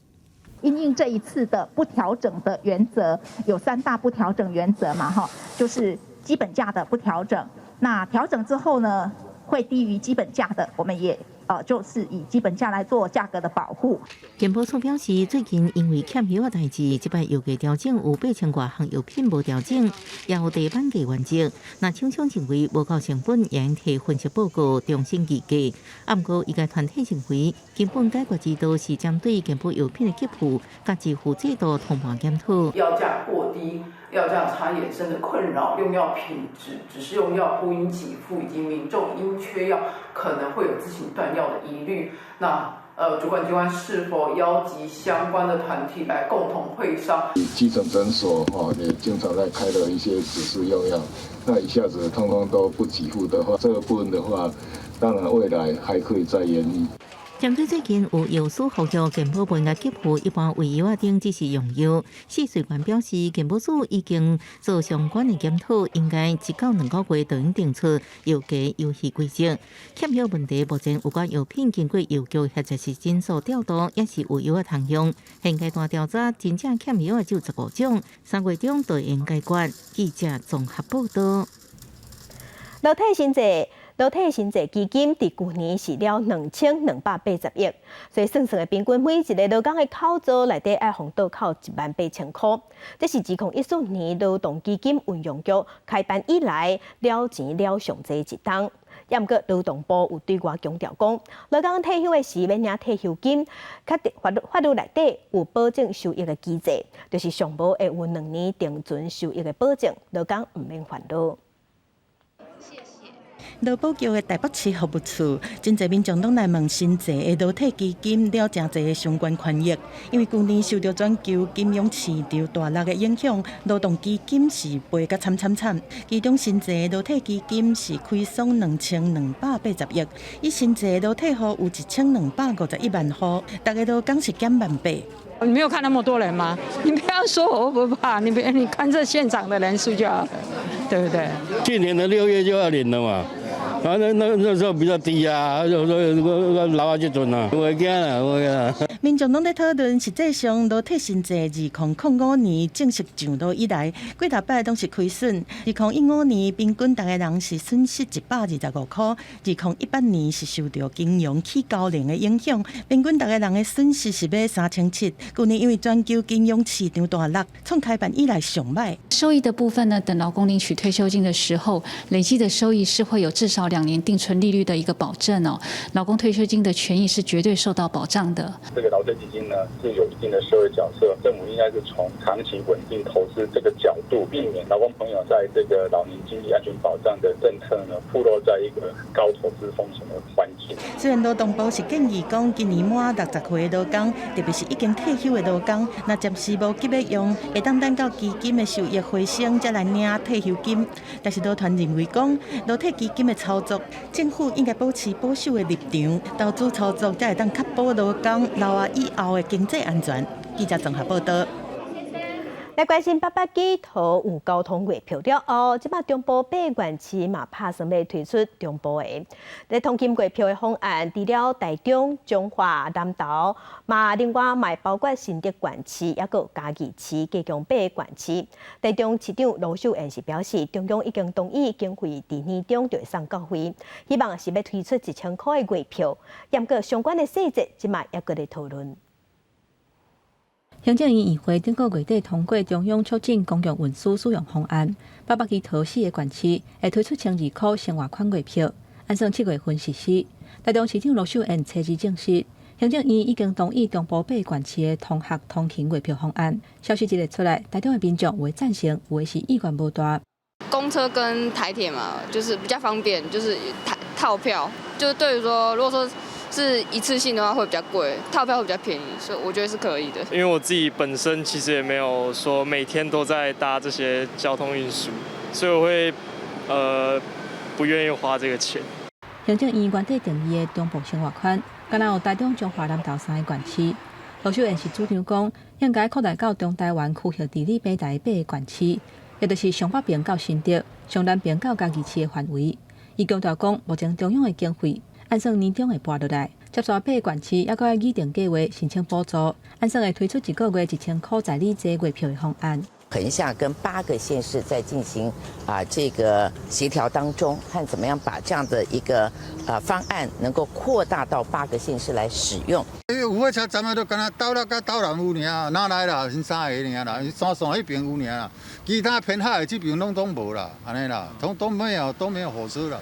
Speaker 13: 因應這一次的不調整的原則，有三大不調整原則嘛？哈，就是基本價的不調整。那調整之後呢，會低於基本價的，我們也就是以基本價來做價格的保護。
Speaker 16: 健保署表示，最近因為欠藥的代誌，這擺藥價調整有8000外項藥品無調整，也有地板價原則。若廠商認為無夠成本，會用提分析報告重新議價。啊，毋過醫界團體認為，根本解決之道是針對健保藥品的給付佮支付制度通盤檢討。
Speaker 14: 藥價過低、藥價差衍生的困擾、用藥品質、指示用藥不應給付，以及民眾因缺藥可能會有自行斷藥的疑慮。那主管機關是否邀集相關的團體來共同會商？
Speaker 15: 基層診所哈也經常在開了一些指示用藥，那一下子通通都不給付的話，這個部分的話，當然未來還可以再研議。
Speaker 16: 針對最近有藥師呼籲健保袂用給付一般胃藥仔等指示用藥，試稅員表示，健保署已經做相關的檢討，應該1到2個月就能定出藥價遊戲規則。欠藥問題目前有關藥品經過藥局或者是診所調度，也是有藥仔通用。現階段調查真正欠藥仔只有15種，3月中就會解決。記者綜合報道。
Speaker 1: 勞退薪濟基金佇舊年是了2280億，所以算算的平均每一个勞工的口座內底愛予倒扣1萬8千箍。這是2014年勞動基金運用局開辦以來了錢了上濟一冬。也毋過勞動部有對外強調講，勞工退休的時欲領退休金，確定法律法律內底有保證收益的機制，就是上無會有2年定存收益的保證，勞工毋免煩惱。
Speaker 17: 勞保局的台北市服務處，真濟民眾攏來問新制的勞退基金了誠濟的相關權益，因為舊年受著全球金融市場大落的影響，勞動基金是賠甲慘慘慘。其中新制的勞退基金是虧損2280億，以新制的勞退戶有1251萬戶，逐家都講是減18,000。
Speaker 18: 你沒有看那麼多人嗎？你不要說我不怕，你別你看這現場的人數就好了，對不對？
Speaker 20: 去年的6月就要領了嘛。啊，那時候比較低啊，就說老啊就準啊，會驚啦，會驚。
Speaker 17: 民眾攏咧討論，實際上勞退新制2005年正式上路以來，幾頭擺攏是虧損。2015年平均逐个人是損失125塊，2018年是受著金融起高齡的影響，平均逐个人的損失是欲3700。舊年因為全球金融市場大落，創開辦以來上歹。
Speaker 21: 收益的部分呢，等勞工領取退休金的時候，累計的收益是會有至少2年定存利率的一個保證哦，勞工退休金的權益是絕對受到保障的。
Speaker 22: 這個勞退基金呢，是有一定的社會角色，政府應該是從長期穩定投資這個角度，避免勞工朋友在這個老年經濟安全保障的政策呢，暴露在一個高投資風險的環境。
Speaker 17: 雖然勞動部是建議講，今年滿60歲的勞工，特別是已經退休的勞工，若暫時無急欲用，會當等到基金的收益回升，才來領退休金。但是勞團認為講，勞退基金的操作，政府應該保持保守的立場，投資操作才會當確保勞工老啊以後的經濟安全。記者綜合報導。
Speaker 1: 來關心八百基桃有交通月票了後，這擺中部八縣市嘛拍算欲推出中部的。咧通勤月票的方案，除了台中、彰化、南投，嘛另外嘛包括新竹縣市，抑閣嘉義市，加強八個縣市。台中市長盧秀燕是表示，中央已經同意經費佇年中就會送到位，希望是欲推出1000塊的月票，毋過相關的細節，這擺猶閣咧討論。
Speaker 5: 行政院議會頂個月底通過中央促進公共運輸使用方案，八北基桃四个縣市會推出1200塊生活款月票，按算7月份實施。台中市長盧秀燕初二證實，行政院已經同意中部八縣市的通學通勤月票方案。消息一个出來，台中的民眾有的贊成，有的是意見無大。
Speaker 9: 公車跟台鐵嘛，就是比較方便，就是套票，就是對於說，如果說是一次性的話會比較貴，套票會比較便宜，所以我覺得是可以的。
Speaker 23: 因為我自己本身其實也沒有說每天都在搭這些交通運輸，所以我會不願意花這個錢。
Speaker 5: 行政院原底定義的中部生活圈，敢若有台中、彰化、南投三个縣市。盧秀燕是主張講，應該擴大到中台灣區域地理平台八个縣市，也就是上北邊到新竹、上南邊到嘉義市的範圍。伊強調講，目前中央的經費按算年中會撥落來，接續八个縣市猶閣愛擬定計劃申請補助，按算會推出一個月1000塊在理坐月票的方案。
Speaker 24: 橫向跟八個縣市在進行這個協調當中，看怎麼樣把這樣的一個方案能夠擴大到八個縣市來使用。
Speaker 28: 因為有火車站啊，就敢若斗六佮斗南有爾，哪來啦？𪜶三个爾啦，山線彼邊有爾啦，其他偏海的這邊攏總無啦，按呢啦，都沒有都沒有火車啦。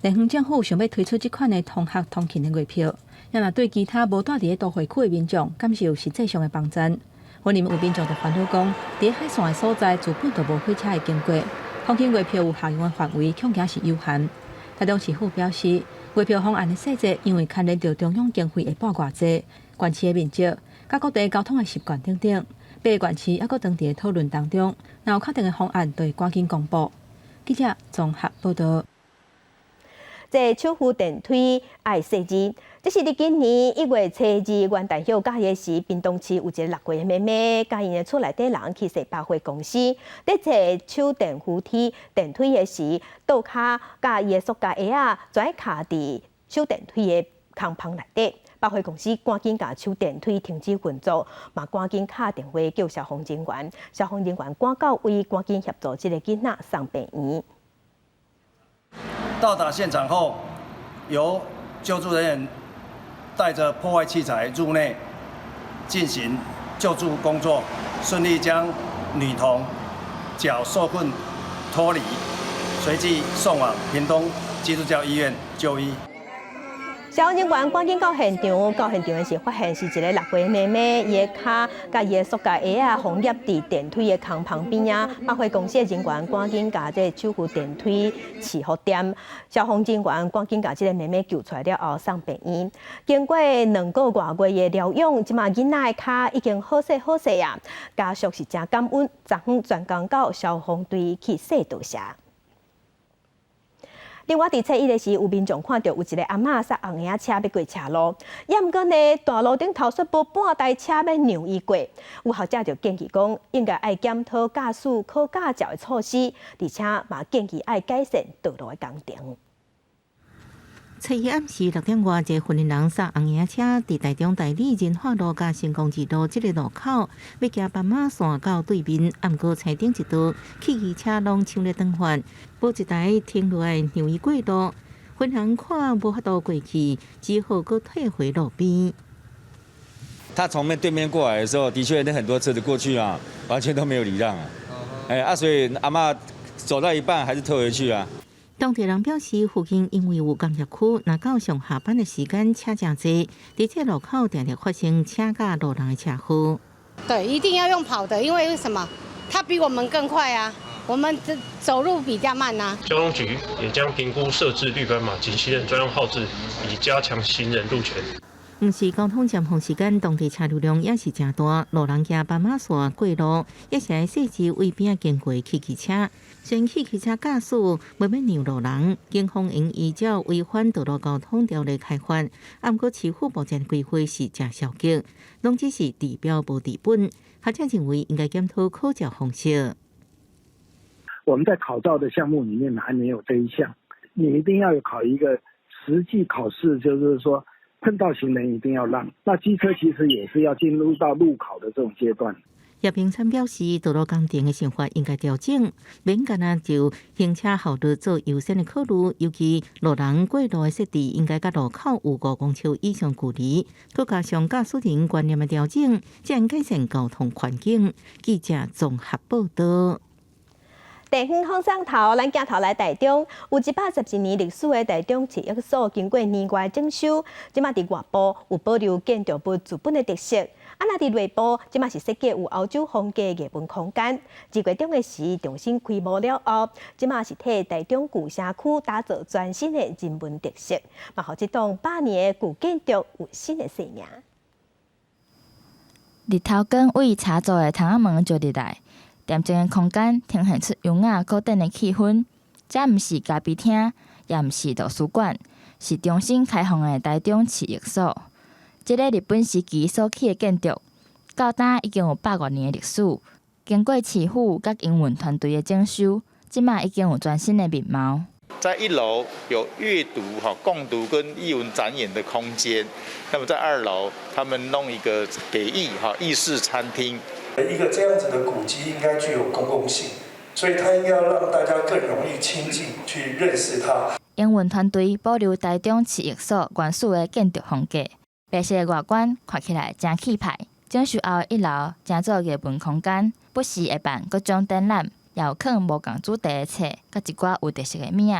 Speaker 5: 地方政府想欲推出這款的通學通勤的月票，也若對其他無蹛佇咧都會區的民眾，敢是有實際上的幫助。雲林有民眾就煩惱講，佇海線的所在，自本就無火車會經過，通勤月票有效用的範圍，恐驚是有限。台中市府表示，月票方案的細節，因為牽連著中央經費會撥偌濟、縣市的面積、佮各地交通的習慣等等，八個縣市猶閣當佇咧討論當中，若有確定的方案，就會趕緊公布。記者綜合報導。
Speaker 1: 這手扶電梯愛細緻，這是佇今年1月初二元旦歇假日時，屏東市有一个6歲的妹妹，佮𪜶的厝內底人去踅百貨公司，佇坐手電扶梯電梯的時，倒跤佮伊的塑膠鞋仔全卡佇手電梯的空縫內底。百貨公司趕緊共手電梯停止運作，嘛趕緊敲電話叫消防人員，消防人員趕到位，趕緊協助這个囡仔送病院。
Speaker 29: 到達現場後，由救助人員帶著破壞器材入內進行救助工作，順利將女童腳受困脫離，隨即送往屏東基督教醫院就醫。
Speaker 1: 消防人員趕緊到現場，到現場的時發現是一个6歲妹妹，伊的跤佮伊的塑膠鞋仔封入佇電梯的空旁邊仔。百貨公司的人員趕緊共這個手扶電梯市府店，消防人員趕緊共這个妹妹救出來了後送病院。經過2個外月的療養，這馬囡仔的跤已經好勢好勢啊！家屬是誠感恩，昨昏專工到消防隊去說多謝。另外，佇初一的時，有民眾看著有一个阿嬤駛紅影車欲過斜路，猶毋過呢，大路頂頭煞無半台車欲讓伊過。有學者就建議講，應該愛檢討駕駛考駕照的措施，而且嘛建議愛改善道路的工程。
Speaker 16: 初一暗時6點外，一个雲林人駛紅影車佇台中大里仁化路佮成功二路這个路口，欲行斑馬線到對面，毋過青頂一道，汽機車攏搶咧轉彎，無一台停落來讓伊過路。雲林人看無法度過去，只好閣退回路邊。
Speaker 2: 他從面對面過來的時候，的確那很多車子過去啊，完全都沒有禮讓啊。哎啊，所以阿嬤走到一半還是退回去啊。
Speaker 16: 當地人表示，附近因為有工業區，若到上下班的時間車誠濟，佇這路口定定發生車佮路人的車禍。
Speaker 3: 對，一定要用跑的，因為為什麼？他比我們更快啊，我們走路比較慢啊。
Speaker 4: 交通局也將評估設置綠斑馬及行人專用號誌，以加強行人路權。
Speaker 16: 毋是交通尖峰時間，當地車流量也是誠大，路人行斑馬線過路，也是愛細緻圍邊經過汽機車。雖然汽機車駕駛袂欲讓路人，警方應依照違反道路交通條例開罰。毋過市府目前規劃是誠消極，攏只是治標無治本。學者認為應該檢討考照方式。
Speaker 6: 我們在考照的項目裡面還沒有這一項，你一定要有考一個實際考試，就是說碰到行人一定要讓。那機車其實也是要進入到路考的這種階段。
Speaker 16: 葉平昌表示，道路工程的想法應該調整，免干焦就行車效率做優先的考慮，尤其路人過路的設置應該佮路口有5公尺以上距離，閣加上駕駛人觀念的調整，才能改善交通環境。記者綜合報道。
Speaker 1: 地方放送頭，咱鏡頭來台中，有112年歷史的台中市役所，經過年外整修，這馬佇外部有保留建築物自本的特色。啊，若佇內部，這馬是設計有歐洲風格藝文空間。2月中的時重新開幕了後，這馬是替台中舊城區打造全新的人文特色，嘛，予這棟百年的舊建築有新的生命。
Speaker 7: 日頭光對柴做的窗仔門照入來。恬靜的空間呈現出優雅古典的氣氛。這毋是咖啡廳，也毋是圖書館，是重新開放的台中市役所。這个日本時期所起的建築，到今已經有百外年的歷史。經過市府佮營運團隊的整修，這馬已經有全新的面貌。
Speaker 8: 在一樓有閱讀、哈共讀跟藝文展演的空間，那麼在二樓，他們弄一個給藝哈藝式餐廳。
Speaker 25: 一個這樣子的古蹟應該具有公共性，所以它應該要讓大家更容易親近去認識它。
Speaker 7: 營運團隊保留台中市役所原始的建築風格，白色的外觀看起來誠氣派。整修後的一樓成做藝文空間，不時會辦各種展覽，也有囥無仝主題的冊，佮一寡有特色的物仔。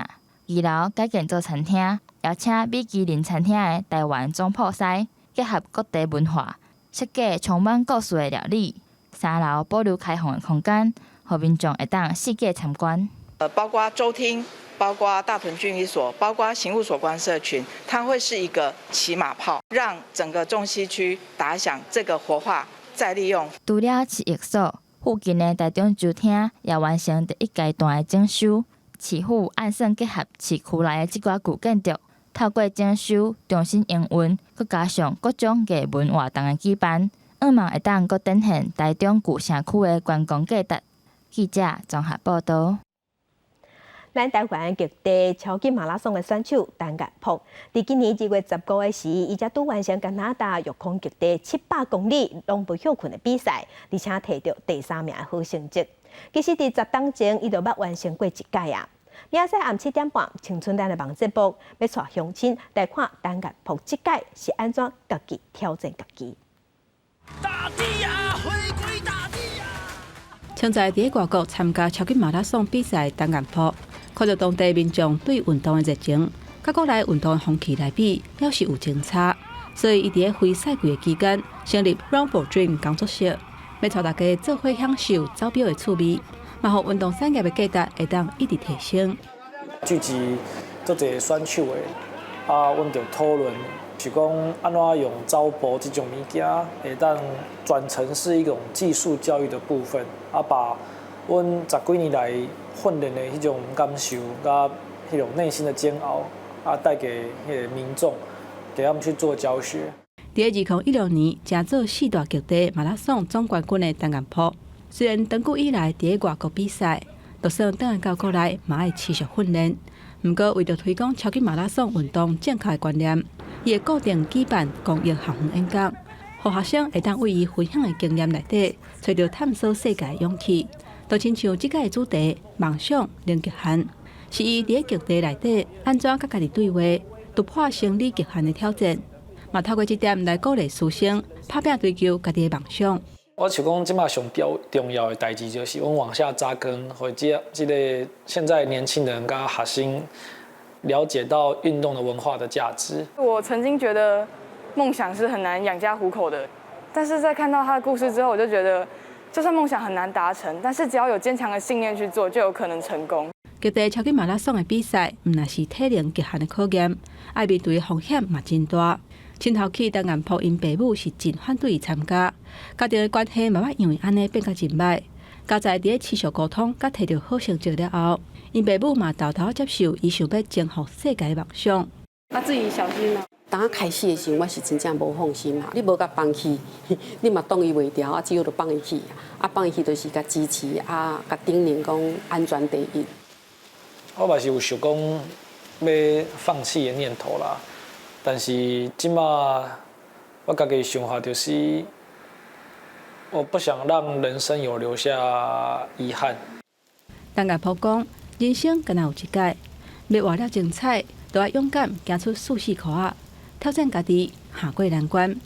Speaker 7: 二樓改建做餐廳，邀請米其林餐廳的台灣總鋪師，結合各地文化，設計充滿故事的料理。三樓保留開放的空間，予民眾會當四界參觀。
Speaker 26: 包括州廳，包括大屯郡役所，包括刑務所官舍群，它會是一個騎馬炮，讓整個中西區打響這個活化再利用。
Speaker 7: 除了市役所附近的台中州廳也完成第一階段的整修，市府按算結合市區內的這寡舊建築，透過整修、重新營運，閣加上各種藝文活動的舉辦。向望會當閣展現台中舊城區的觀光價值。記者綜合報道。
Speaker 1: 咱台灣極地超級馬拉松的選手陳彥博，佇今年2月15的時，伊才拄完成加拿大育空極地700公里攏無歇睏的比賽，而且摕著第三名的好成績。其實佇10冬前，伊就捌完成過一屆啊。明仔載暗7點半，青春咱的網節目欲帶鄉親來看陳彥博這屆是按怎家己挑戰家己。
Speaker 27: 大地啊，回歸大地啊！
Speaker 5: 現在佇外國參加超級馬拉松比賽，陳彥博，看著當地民眾對運動的熱情，佮國內運動的風氣來比，猶是有真差。所以，伊佇咧非賽季的期間，成立 Run for Dream 工作室，欲帶大家做伙享受走表的趣味，嘛予運動產業的價值會當一直提升。
Speaker 10: 聚集足濟選手的，啊，阮就討論是講按怎用走步這種物件，會當轉成是一種技術教育的部分，啊，把阮十幾年來訓練的彼種感受，佮彼種內心的煎熬，啊，帶給彼个民眾，給他們去做教學。
Speaker 5: 佇2016年，成做四大極地馬拉松總冠軍的陳彥甫，雖然長久以來佇咧外國比賽，就算轉來到國內，嘛愛持續訓練。毋過為著推廣超級馬拉松運動正確的觀念，伊會固定舉辦公益校園演講，予學生會當為伊分享的經驗內底，揣著探索世界的勇氣。就親像這屆的主題“夢想零極限”，是伊佇咧極地內底按怎佮家己對話，突破生理極限的挑戰。嘛透過這點來鼓勵師生拍拚追求家己的夢想。
Speaker 10: 我想講，這馬上重要的代誌就是，阮往下扎根，予這個現在年輕人佮學生了解到運動的文化的價值。
Speaker 9: 我曾經覺得夢想是很難養家糊口的，但是在看到他的故事之後，我就覺得，就算夢想很難達成，但是只要有堅強的信念去做，就有可能成功。
Speaker 5: 極地超級馬拉松的比賽，毋但是體能極限的考驗，愛面對的風險嘛真大。親頭去陳彥甫𪜶爸母是真反對伊參加，家庭的關係嘛捌因為按呢變甲真䆀。佳哉佇咧持續溝通，佮提著好成績了後，𪜶爸母嘛沓沓接受伊想欲征服世界的夢想。
Speaker 11: 啊，自己小心啦。當開始的時陣，我是真正無放心嘛。你無共放棄，你嘛擋伊袂牢，啊，只有就放伊去。啊，放伊去就是共支持，啊，共叮嚀講安全第一。
Speaker 10: 我嘛是有想講欲放棄的念頭啦，但是這馬我家己想法就是，我不想讓人生有留下遺憾。
Speaker 5: 陳彥甫講，人生敢若有一擺，欲活了精彩，就愛勇敢行出舒適圈仔，挑戰家己，跨過難關，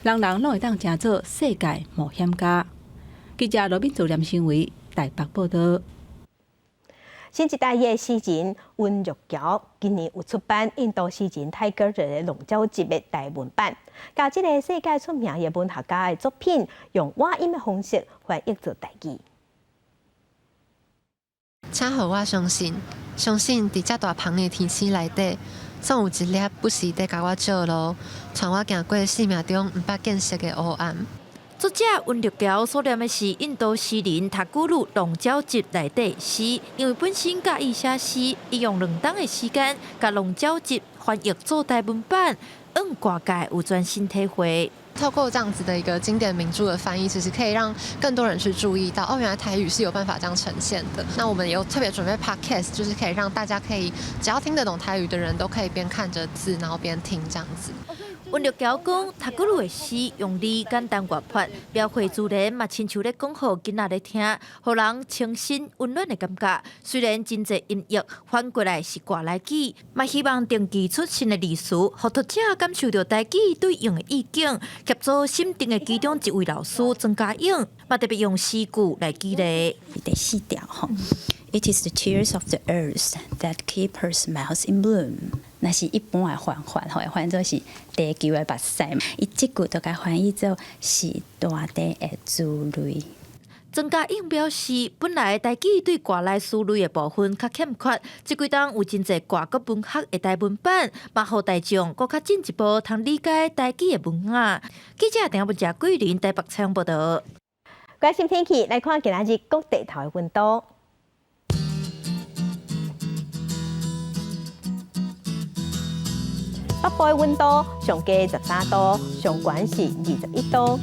Speaker 5: 人人攏會當成做世界冒險家。記者羅敏祖、連新偉台北報導。
Speaker 1: 新一代的詩人溫玉橋今年有出版印度詩人泰戈爾的《龍爪集》的台文版，共這个世界出名的文學家的作品，用倚音的方式翻譯做台語。
Speaker 12: 請予我相信，相信佇遮大芳的天星內底，總有一粒不時佇共我照路，帶我行過生命中毋捌見識的黑暗。
Speaker 13: 作者溫玉橋所念的是印度詩人塔古魯《龍爪集》內底詩，因為本身佮意寫詩，伊用2冬的時間，共《龍爪集》翻譯做台文版，讓外界有全新體會。
Speaker 12: 透過這樣子的一個經典名著的翻譯，其實可以讓更多人去注意到，哦，原來台語是有辦法這樣呈現的。那我們有特別準備 podcast，就是可以讓大家可以只要聽得懂台語的人都可以邊看着字，然後邊聽這樣子。
Speaker 13: 溫玉橋講，塔古魯的詩用字簡單活潑，描繪自然嘛，親像咧講予囡仔咧聽，予人清新溫暖的感覺。雖然真濟音譯翻過來是外來語，嘛希望定期出新的字詞，予讀者感受著台語對應的意境。協助審定的其中一位老師曾嘉穎，嘛特別用詩句來舉例。
Speaker 14: 第四條吼，It is the tears of the earth that keep her smiles in bloom。若是一般的翻法吼，會翻做是地球的目屎。伊這句就共翻譯做是大地的珠淚。
Speaker 13: 曾嘉穎表示，本來台語對外來詞類的部分較欠缺，這幾冬有真濟外國文學的台文版，嘛予大眾閣較進一步通理解台語的文雅。記者鄭文佳、桂林台北採訪報導。
Speaker 1: 關心天氣，來看今仔日各地頭的溫度。北部的溫度上低13度，上懸是21度。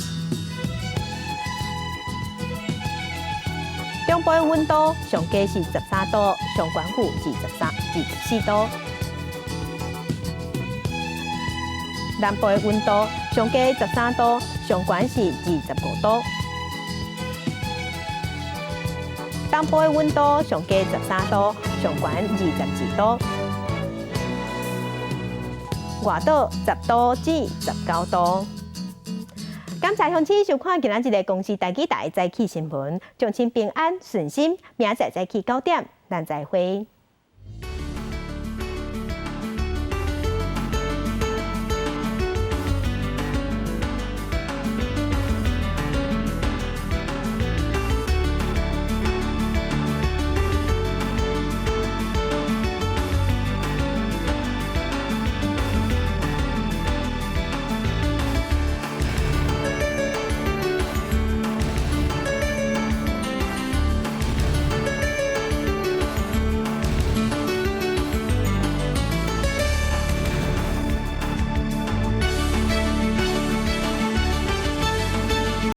Speaker 1: 中部的溫度上低是13度，上懸有23、24度。南部的溫度上低13度，上懸是25度。東部的溫度上低13度，上懸22度。外島10度至19度。感謝鄉親收看今仔日的公視台語台早起新聞，祝親平安順心，明仔載早起9點，咱再會。